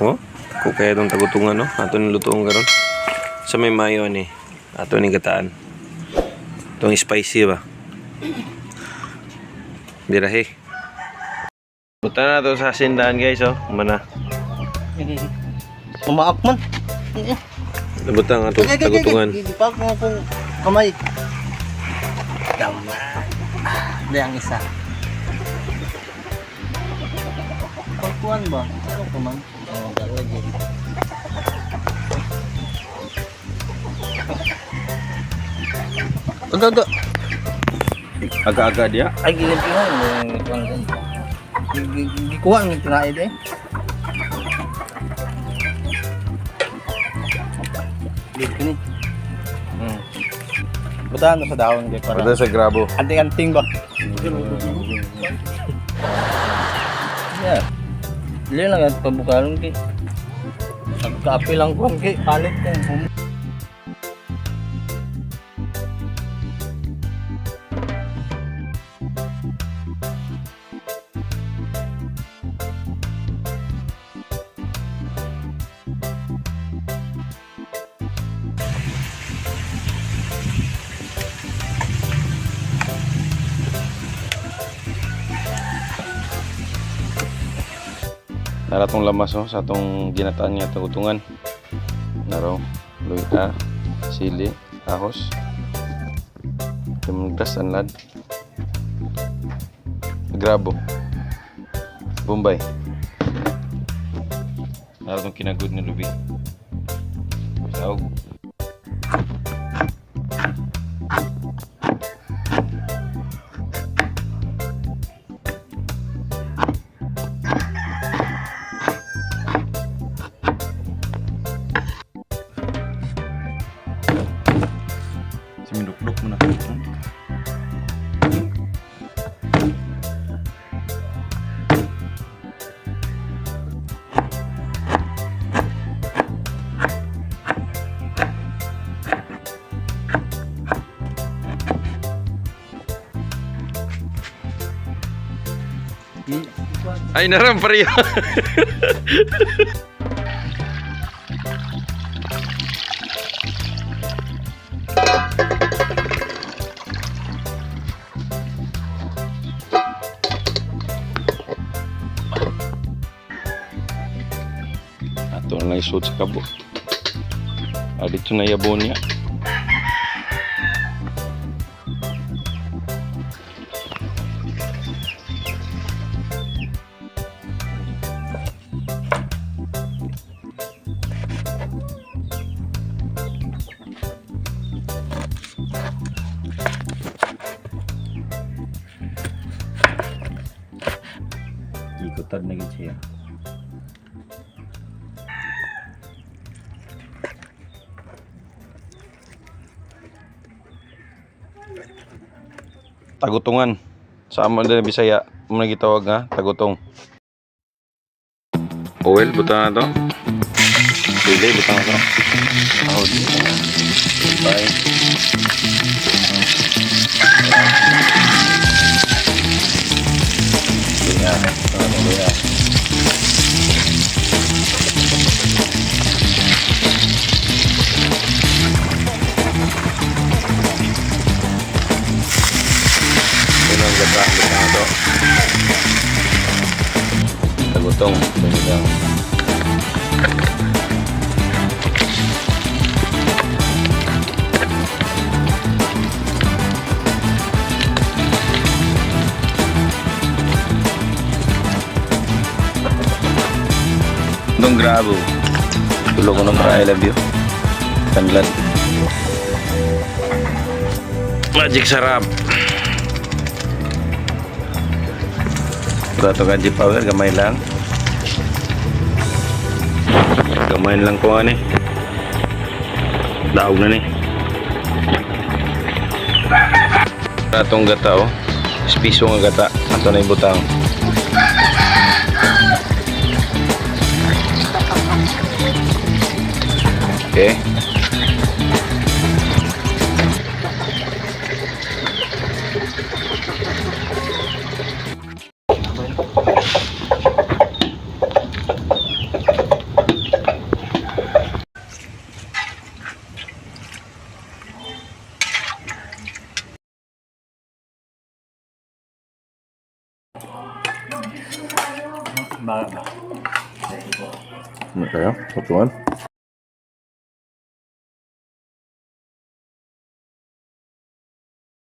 Oh, ko kaya tong tagutungan, no? Ato ni lutoon karon. Sa may mayo ni. Ato ni gataan. Tong spicy ba? Birahe. Punta na to sa sindahan, guys, oh. Kumana. Umaak man. Nabutang ato tagutungan. Gipak mo kung kamay. Tama. Hindi ang isa. Pagkuhan ba? Ano ka man? Oo, galagi. Aga, aga. Aga-aga dia. Ay, gilimpihan. Gikuha ang tinaid eh. Dito ni. Butahan na sa dahon kay para. Punta sa grabo. Anting-anting ba? Yeah. Dili lang at pabukalon kay. Pagkaapi lang kuan kay palit kay. Nara tong lamas oh, sa atong ginataan nga tagutungan. Naro, luya, sili, ahos, lemongrass, anlad, grabo, bombay. Nara tong kinagud ni lubi. Saog. Simidukduk mo na. Ay, naram pareho. Ato na lang isuot sa kabo. Ah, dito na yabon niya. Ikutan na gid siya. Tagutungan. Sa amo din Bisaya, mo na gitawag nga tagutong. Oil butang na to. Sili butang na to. Ahod. Bye. Luya. Luya. Ito ang gata, gata na to. Tagutong, tagutong. Itong grabo. Tulog ko ng para I love you. Tanglad. Magic sarap. Ito kanji power, gamay lang. Gamay lang ko ani. Daog na ni. Atong gata oh. Piso nga gata. Ato na ibutang. Okay. Ba ba. Ano kayo? Tutuan?